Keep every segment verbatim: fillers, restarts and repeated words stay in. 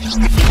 Bonswa.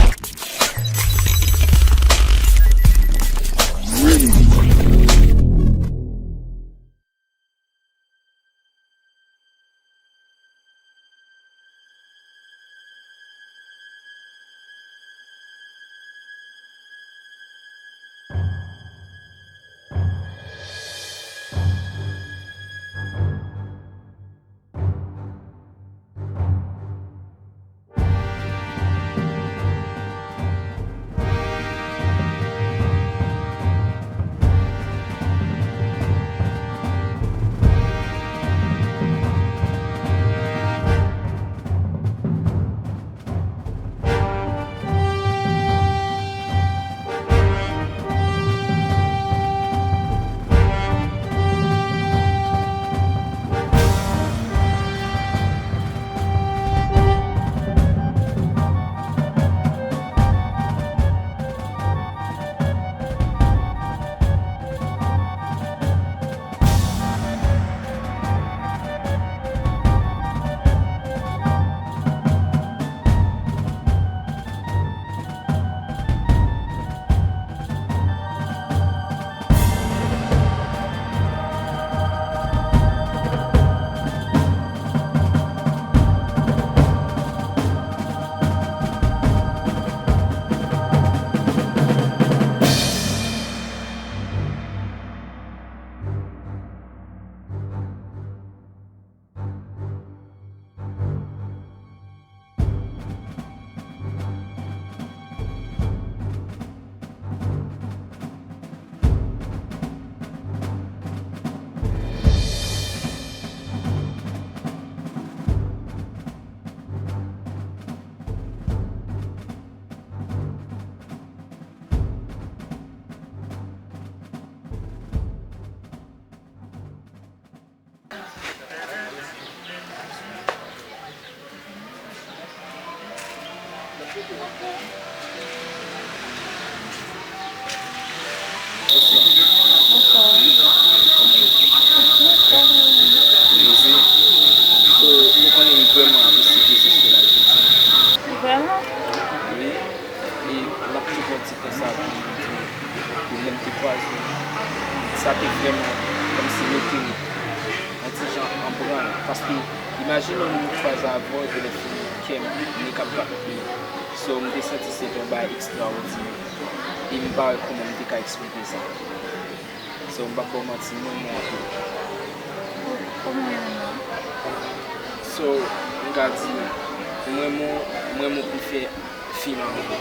So, nou konnen m vrèman apresye prezans ou la jodi a. Vrèman? Wi. E m ap tou pran ti tan sa pou m di w ke lè m te kwaze w, sa te vrèman kòmsi mete m yon ti jan an branl. Paske, imajine w, m kwaze avè w, epi lè fini, kè m nik ap bat pou li. So, m te santi se te yon bagay ekstraòdinè. E m pa wè kòman m te ka eksplike sa. So, m p ap ba w manti, m renmen w anpil. Ou, ou renmen m? So, m ka di, m renmen w, m renmen w pou fè fim avè m.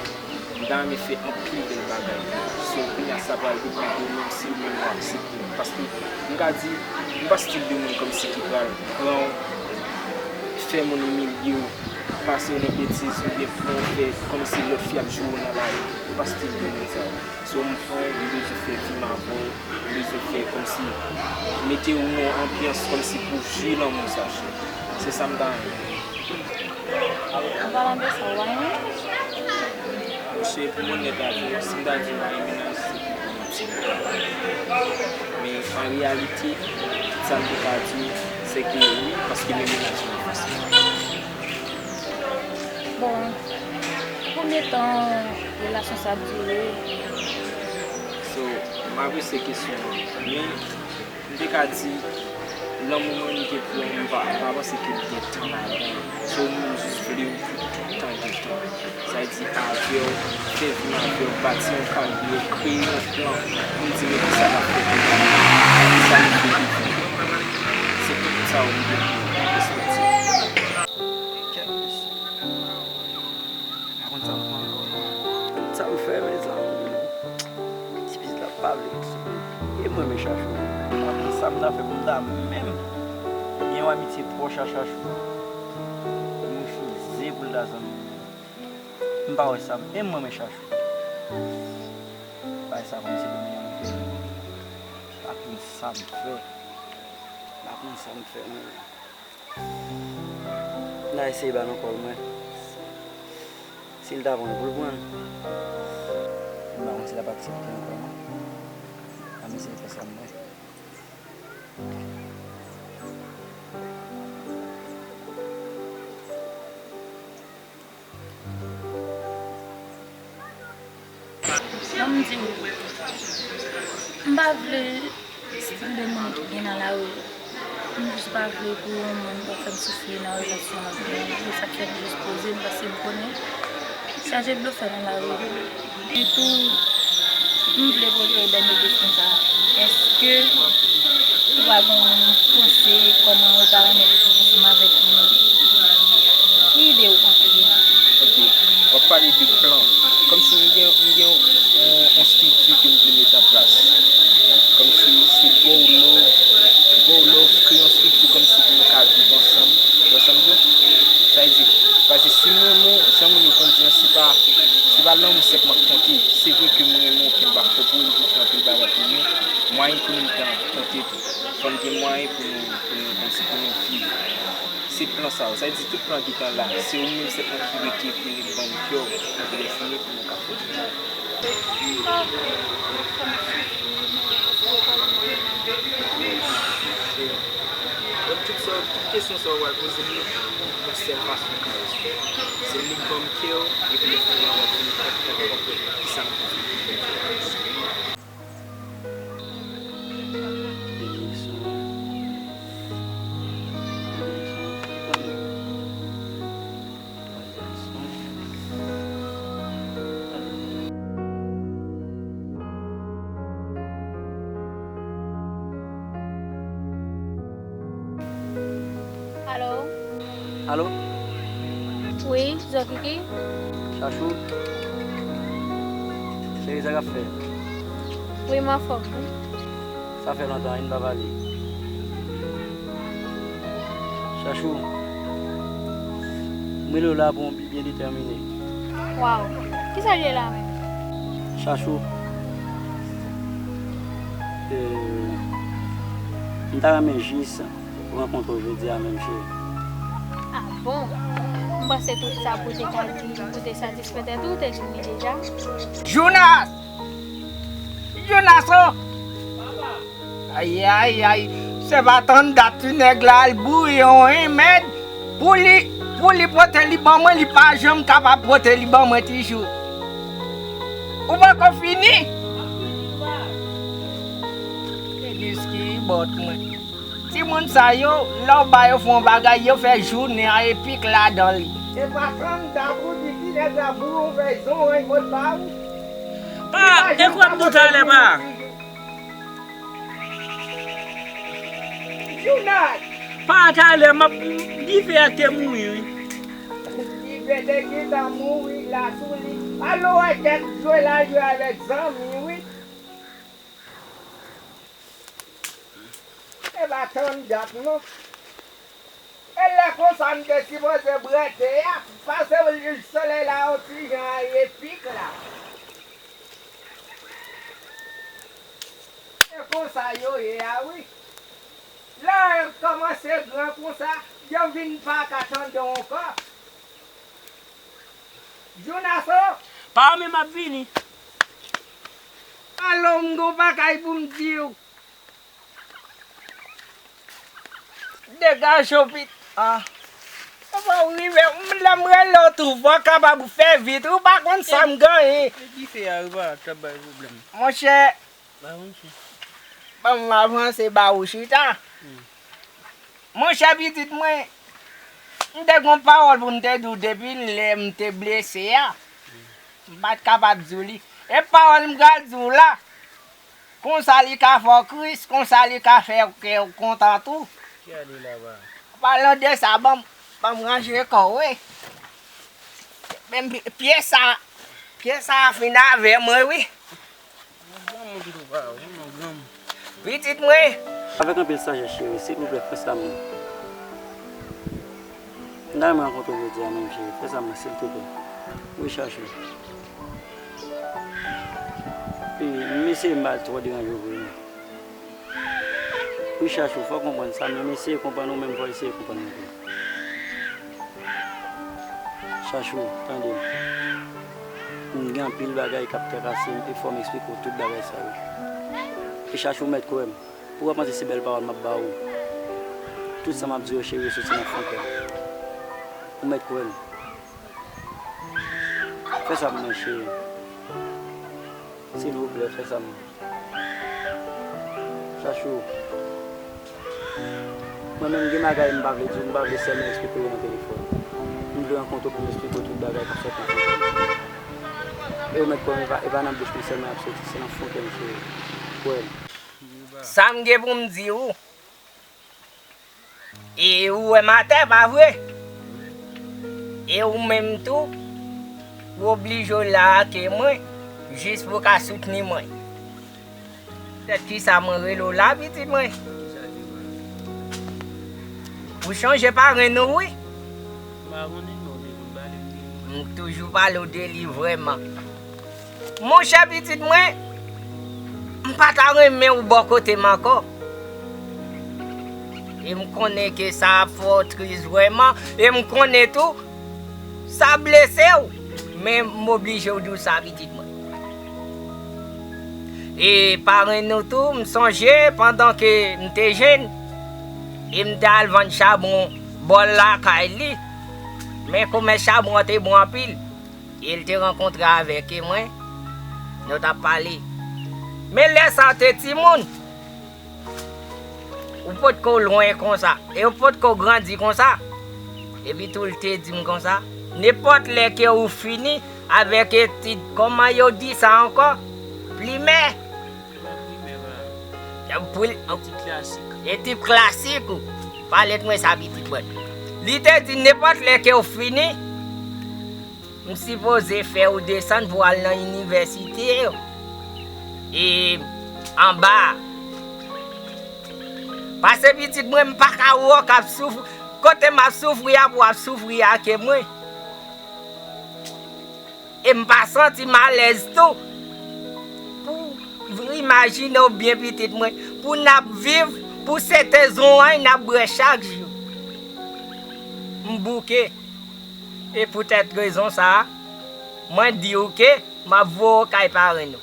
M ta renmen fè anpil bèl bagay. So, kounye a sa pral depann de ou menm si ou menm ou aksepte. Paske, m ka di, m pa stil de moun kòmsi ki pral pran w, fè moun imilye w, pase w nan betiz oubyen pran w fè kòmsi lòt fi ap joure w nan lari. M pa stil de moun sa yo. So, m pran w, m bezwen fè fim avè w, m bezwen fè kòmsi, mete w nan yon anbyans kòmsi pou jwi lanmou sa, chè. Se sa m ta renmen. An palan de sa, ou pa renmen? Monchè, pou m onèt avè w, si m ta di w m pa renmen l, se pou m manti. Men, an reyalite, tout sa m te ka di w, se ke wi, paske men mennaj mwen fòse m. Bon, konbyen tan relasyon sa ap dire? So, m apresye kesyon an. Men, m te ka di, lanmou mwen m gen pou ou, m pa, m pa panse ke l gen tan ladan l. Se yon moun jis vle w pou tout tan gen tan. Sa vle di, avè w, fè vin avè w, bati yon karyè, kreye yon plan, pou m di men kisa m ap fè pou mwen, kisa m vle devenir. Se tout sa yo m gen pou ou, respektive. Kèk mesye. Pa konn sa m fè ankò. Sa m fè, mezanmi. Ti pitit la pa vle eksplike. E mwen, men Chachou. Pa konn sa m ta fè pou m ta menm gen yon amitye pwòch a Chachou. Mouche zen pou l ta zanmi m. M pa wè sa. E mwen, men Chachou. Bagay sa kòmanse domine m. Pa konn sa m fè. Pa konn sa m fè, men. N a eseye ba l ankò, mwen. Si l ta pran l pou l pran l. M pa konn si l ap aksepte ankò, non. N ap eseye fè sa, mwen. Ban m di w, m pa vle stil de moun ki gen nan lari. M jis pa vle pou yon moun ta fè m soufri nan relasyon m ap genyen. Se sa k fè m jis poze m, paske m konnen chanje blofè nan lari. Epitou, m vle poze w dènye kesyon sa a. Èske ou pa gen yon panse kòman ou ta renmen viv ansanm avèk moun? Ki ide ou panse gen? Ok, w ap pale de plan. Kòmsi m gen, m gen yon, yon estrikti ke m vle mete an plas. Kòmsi se bro love, bro love, kreye yon estrikti kòmsi pou nou ka viv ansanm. Ou wè sa m di w? Sa vle di, paske si m renmen w, jan moun yo konn di an, se pa, se pa lanmou sèlman k konte. Se vre ke m renmen w, ke m pa fè w pou ou, m pou fè anpil bagay pou nou. Mwayen pou nou ta konte tou. Fò n gen mwayen pou nou, pou nou, kòmsi pou nou viv. Se plan sa yo. Sa vle di tout plan gentan la. Se ou menm sèlman ki rete pou nou ban m kè w, pou nou fini, pou nou ka fè tout. Donk, tout sa, tout kesyon sa w pral poze m yo, yon sèl fason m ka responn. Se li k ban m kè w, epi lè fini w ap vin konprann kisa m te fè. Alo? Alo? Wi, Zokiki? Chachou? Cheri, sa k ap fèt? Wi, m anfòm, wi. Sa fè lontan, wi, n pa pale. Chachou, m rele w la pou yon bi byen detèmine. Waw, kisa l ye la menm? Chachou, euh, m ta renmen jis rankontre w jodi a menm, cheri. Ah bon? M panse tout sa pou te ka di, pou te satisfè tèt ou, te di m li deja. Jonas! Jonas o! Ayayay, se pa tann dat ti nèg la al boure yon remèd pou li, pou li pote li ban mwen, li pa janm kapab pote li ban mwen toujou. Ou poko fini? Legliz ki bòt mwen. Timoun sa yo, lè w ba yo fè yon bagay, yo fè jounen an epik ladan li. E pa tann dat ou di ki nèg la boure yon fèy zonwany bòt ba ou. Pa, e kwè m di w talè, pa. Jonas! Pa talè, m ap, dife a te mouri, wi. Dife te gentan mouri la sou li. Al wè kèk jwe la jwe avèk zanmi, wi. E pa tann dat, non. E lè konsa, m te sipoze brete a, pase solèy la yon ti jan epik la. E konsa yo ye a, wi. Lè yo kòmanse gran konsa, yo vin pa ka tande w ankò. Jonas o! Pa w menm ap vini. Alo, m gon bagay pou m di w. Degaje w pit. Ah. Papa, w rive, m, lè m rele w tou, fò w kapab fè vit. Ou pa konn sa m genyen. E dife a, ou pa t ap bay pwoblèm. Monchè, ba monchè. Ban m avanse ba ou chita. Hmm. Monchè pitit mwen, m te gon pawòl pou m te di w depi lè m te blese a. M pa t kapab di w li. E pawòl m pral di w la, konsa li ka fè w kris, konsa li ka fè kè w kontan tou. Ki ale laba? Palan de sa, ban m, ban m ranje kò w, wi. Men pye sa, pye sa fin avè mwen, wi. Pitit mwen. Avèk anpil sajès, cheri, silvouplè, fè sa mwen. M ta renmen rankontre w jodi a menm, cheri. Fè sa mwen, silvouplè. Wi, Chachou. E, m eseye m pa twò deranje w vre, non. Wi, Chachou, fò w konprann sa, men m eseye konprann ou, menm fò w eseye konprann mwen tou. Chachou, tande m. M gen anpil bagay k ap trakase m, e fò m eksplike w tout bagay sa yo. E Chachou, ou mèt kwè m. Ou pa panse se bèl pawòl m ap ba ou. Tout sa m ap di yo, cheri, yo soti nan fon kè m. Ou mèt kwè m. Fè sa pou mwen, cheri. Silvouplè, fè sa m. Chachou. Mwen menm gen bagay m pa vle di w, m pa vle sèlman eksplike w nan telefòn. M vle rankontre w pou m eksplike w tout bagay k ap sòti nan fon kè m. E ou mèt kwè m, e pa, e pa nan bouch mwen sèlman y ap soti, se nan fon kè m, cheri. Kwè m. Sa m gen pou m di w, e ou wè m atè, pa vre? E ou menm tou, ou oblije w la ake mwen, jis pou w ka soutni mwen. Poutèt kisa mwen rele w la, pitit mwen? Ou chonje parenn ou, wi. M pa konnen non, ou te konn pale m de li. M toujou pale w de li vrèman. Monchè pitit mwen, m pa ta renmen ou bò kote m ankò. E m konnen ke sa ap fè w tris vrèman. E m konnen tou, sa blese w. Men m oblije w di w sa, pitit mwen. E parenn nou tou, m sonje pandan ke m te jenn, e m te al vann chabon bò lakay li. Men komès chabon an te bon anpil. E l te rankontre avèk mwen, nou t ap pale. Men lè sa w te timoun, ou potko lwen konsa, e ou potko grandi konsa. Epi tou l te di m konsa, nenpòt lè ke ou fini avèk etid, kòman yo di sa ankò? Primè. Etid klasik. Etid klasik ou. Pale t mwen sa pitit mwen. Li te di nenpòt lè ke ou fini, m sipoze fè ou desann pou al nan inivèsite yo. E anba a. Pase pitit mwen, m pa ka wè w k ap soufri. Kote m ap soufri a pou w ap soufri ake mwen. E m pa santi m alèz tou. Pou imajine w byen pitit mwen, pou n ap viv, pou se te zonwany n ap bwè chak jou. M bouke. E poutèt rezon sa a, mwen di w ke m ap voye w kay parenn ou.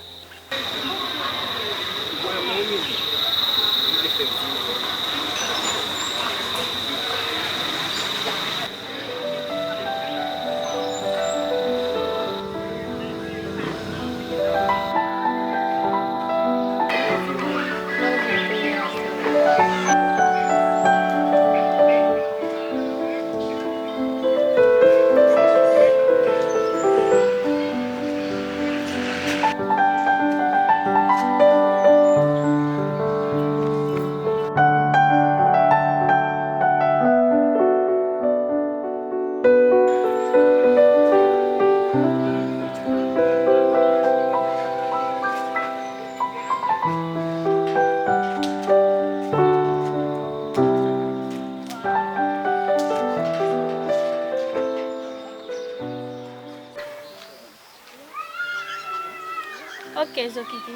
Ok Zokiki.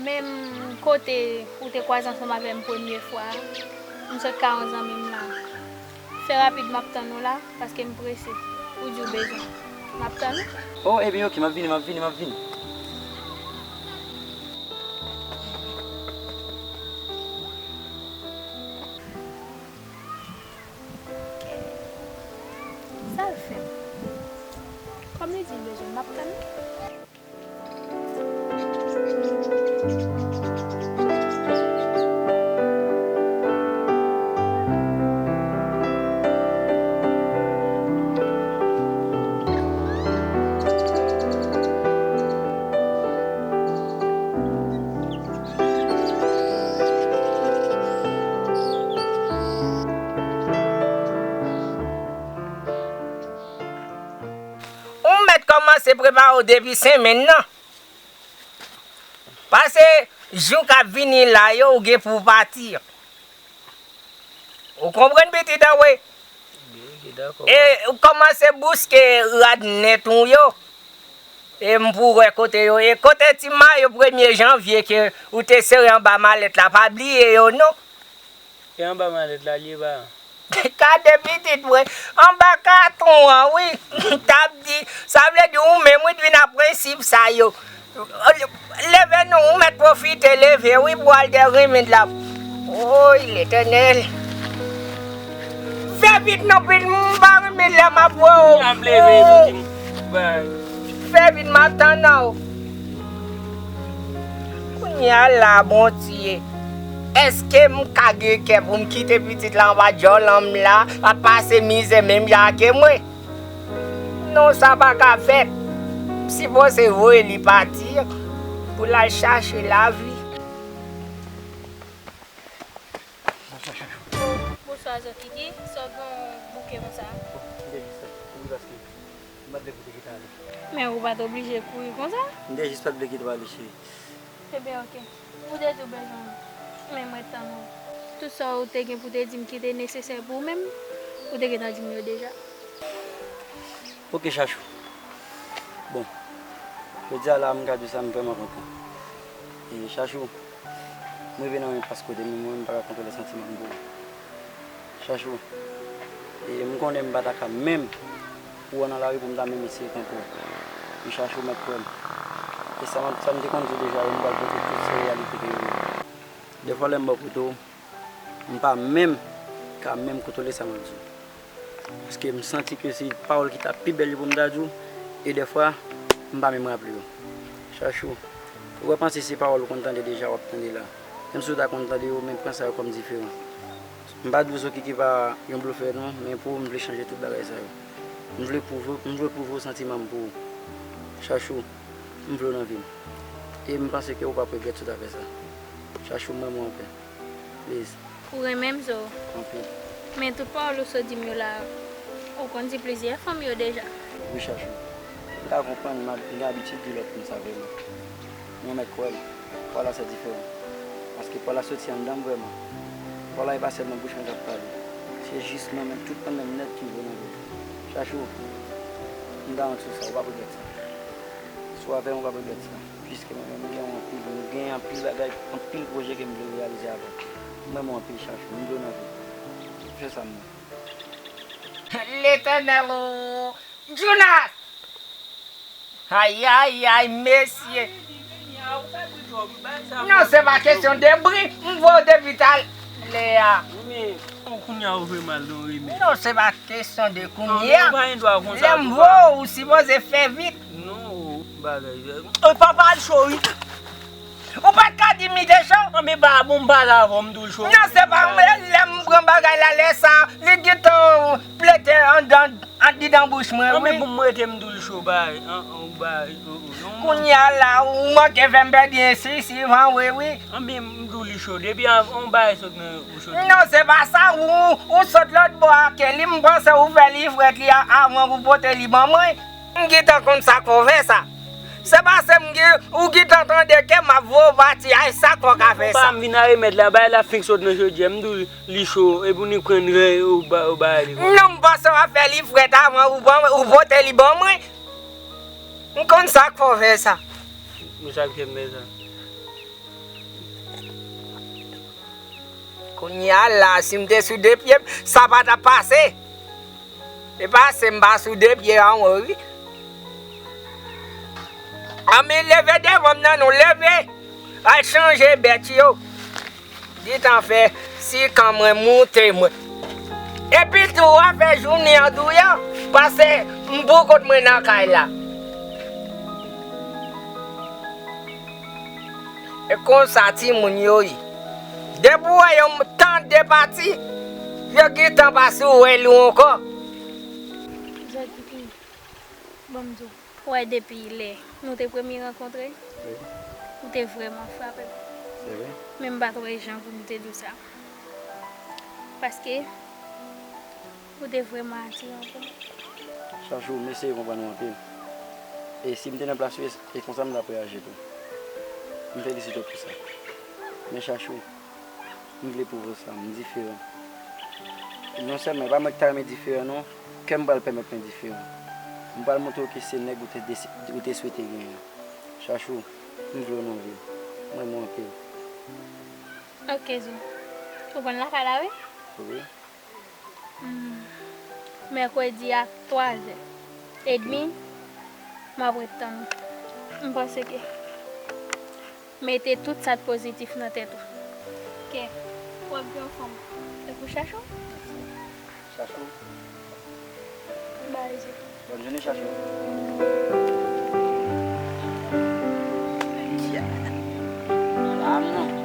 Menm kote ou te kwaze ansanm avè m premye fwa a, m sot ka yon zanmi m la. Fè rapid, m ap tann ou la, paske m prese. Ou di w bezwen. M ap tann ou. Oh, ebyen ok, m ap vini, m ap vini, m ap vini. Sa l fè m? Kòm li di l bezwen m, m ap tann li. Ou mèt kòmanse prepare w depi senmenn nan. Pase jou k ap vini la yo, ou gen pou w pati. Ou konprann pitit an wi? E ou kòmanse bouske rad nèt ou yo. E m pou wè kote yo ye. Kote ti mayo premye janvye ke ou te sere anba malèt la, pa bliye yo non. E anba malèt la l ye pa? Gade pitit mwen, anba katon an wi. M t ap di, sa vle di ou menm wi t vin ak prensip sa yo. Leve non, ou mèt pwofite leve wi pou al dèyè renmèd la. Woy Letènèl. Fè vit non pitit, m pa renmen lè m ap wè w. Fè vit, m ap tann ou. Kounye a la, Bondye, èske m ka gen kè pou m kite pitit la anba djòl an m la, ap pase mizè menm jan ke mwen? Non, sa pa ka fèt. M sipoze voye li pati pou l al chache lavi. Bonswa, Zokiki. Sa w gen yon bouke konsa? M te jis kouri paske m pa t vle pou w te kite ale. Men ou pa t oblije kouri konsa. M te jis pa t vle kite w ale, cheri. Ebyen, oke. Ou te di w bezwen m, men m ret tann ou. Tout sa ou te gen pou te di m ki te nesesè pou ou menm, ou te gentan di m yo deja. Oke, Chachou. Bon, jodi a la, m ka di w sa, m vrèman kontan. E, Chachou, m rive nan yon pas kote menm mwen, m pa ka kontwole santiman m pou ou. Chachou, e, m konnen m pa ta ka menm pou w nan lari pou m ta menm eseye tankou w. Men Chachou, mèt kwè m. E sa m, sa m te konn di w deja, m pral pote tout se reyalite ke yo ye. Dèfwa, lè m bò kote w, m pa menm ka menm kontwole sa m ap di w. Paske m santi ke se pawòl ki t ap pi bèl yo pou m ta di w, e dèfwa, m pa menm raple yo. Chachou, ou pa panse se pawòl ou konn tande deja w ap tande la. Menm si w ta konn tande yo, men pran sa yo kòm diferan. M pa di w Zokiki pa yon blofè non, men pou ou, m vle chanje tout bagay sa yo. M vle pwouve, m vle pwouve w santiman m pou ou. Chachou, m vle w nan vi m. E m panse ke ou p ap regrèt si w ta fè sa. Chachou, m renmen w anpil. Please. Ou renmen m, Zo? Anpil. Men tout pawòl ou sot di m yo la, ou konn di plizyè fanm yo deja. Wi, Chachou. M ka konprann, m a-, m gen abitid di lòt moun sa vrèman. Men mèt kwè m, pawòl la se diferan. Paske pawòl la soti anndan m vrèman. Pawòl la e pa sèlman bouch mwen k ap pale. Se jis nan men, tout nan men m nèt ki vre nan vre. Chachou, m garanti w sa, ou p ap regrèt sa. Si w avè m, ou p ap regrèt sa. Piske mwen menm, m gen anpil, m gen anpil bagay, anpil pwojè ke m vle reyalize avè w. M renmen w anpil, Chachou. M vle w nan vi m. Se sa m ye. Letènèl o! Jonas! Ayayay, mesye! Non, se pa kesyon de bri, m voye w depi talè a. Kounye a ou fè mal, non, Remy. Non, se pa kesyon de kounye a. Lè m voye w, ou sipoze fè vit. Non, bagay. Papa l cho, wi. Ou pa t ka di m li te cho? Anben pa bon, m pale avè w, m di w l cho. Non, se pa mwen, lè m pran bagay la, lè sa, li gentan plete anndan, andidan bouch mwen, wi. Anben pou m rete, m di w l cho, bay. An, an, bay, o, o, non. Kounye a la, ou manke fè m pèdi ensi, si, van, wi, wi. Anben, m di w li cho. Depi an, on bagay sot nan, ou cho. Non, se pa sa, ou, ou sot lòt bò a ke li, m panse ou fè li frèt li a, avan pou pote li ban mwen. M gentan konn sa k fè w fè sa. Se paske m gen, ou gentan tande ke m ap voye w pati a, e sa k fè w ka fè sa. Papa m vin a remèd la, bagay la fenk sot nan chodyè, m di w li cho, epi w nik pran ren, ou ba, ou ba li. Non, m panse w ap fè li frèt avan, ou ban, ou pote li ban mwen. M konn sa k fè w fè sa. Men sa k fè m fè sa. Kounye a la, si m te sou de pye m, sa pa t ap pase. E pase m pa sou de pye anwo, wi. Anben leve devan m nan, nou leve. Al chanje bèt yo. Gentan fè sikan mwen moute mwen. Epi tou, afè jounen an tou ya, pase m pou kont mwen nan kay la. E konsa timoun yo ye. Depi w wè yo tande pati, yo gentan pa sou wè li ankò. Zòt pikin, ban m di w, w wè depi lè nou te premye rankontre, wi, ou te vrèman frape m. Se vre? Men m pa t wè jan pou m te di w sa. Paske ou te vrèman atiran pou mwen. Chachou, m eseye konprann ou anpil. E si m te nan plas ou, e, e konsa m t ap reyaji tou. M felisite w pou sa. Men Chachou, m vle pwouve w sa, m diferan. Non sèlman, e pa mwen ki ta renmen diferan, non. Kè m pral pèmèt mwen diferan. M pral montre w ke se nèg ou te desi-, ou te swete genyen. Chachou, m vle w nan vi m. M renmen w anpil. Ok, Zo. Ou konn lakay la, wi? Wi. Hmm. Mèkredi a twa zè edmi, m ap ret tann ou. M panse ke mete tout sa k pozitif nan tèt ou. Ke w ap gen anfòm tankou Chachou. Chachou. Bye, Zo. Bòn jounen, Chachou.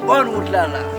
Bòn wout la la.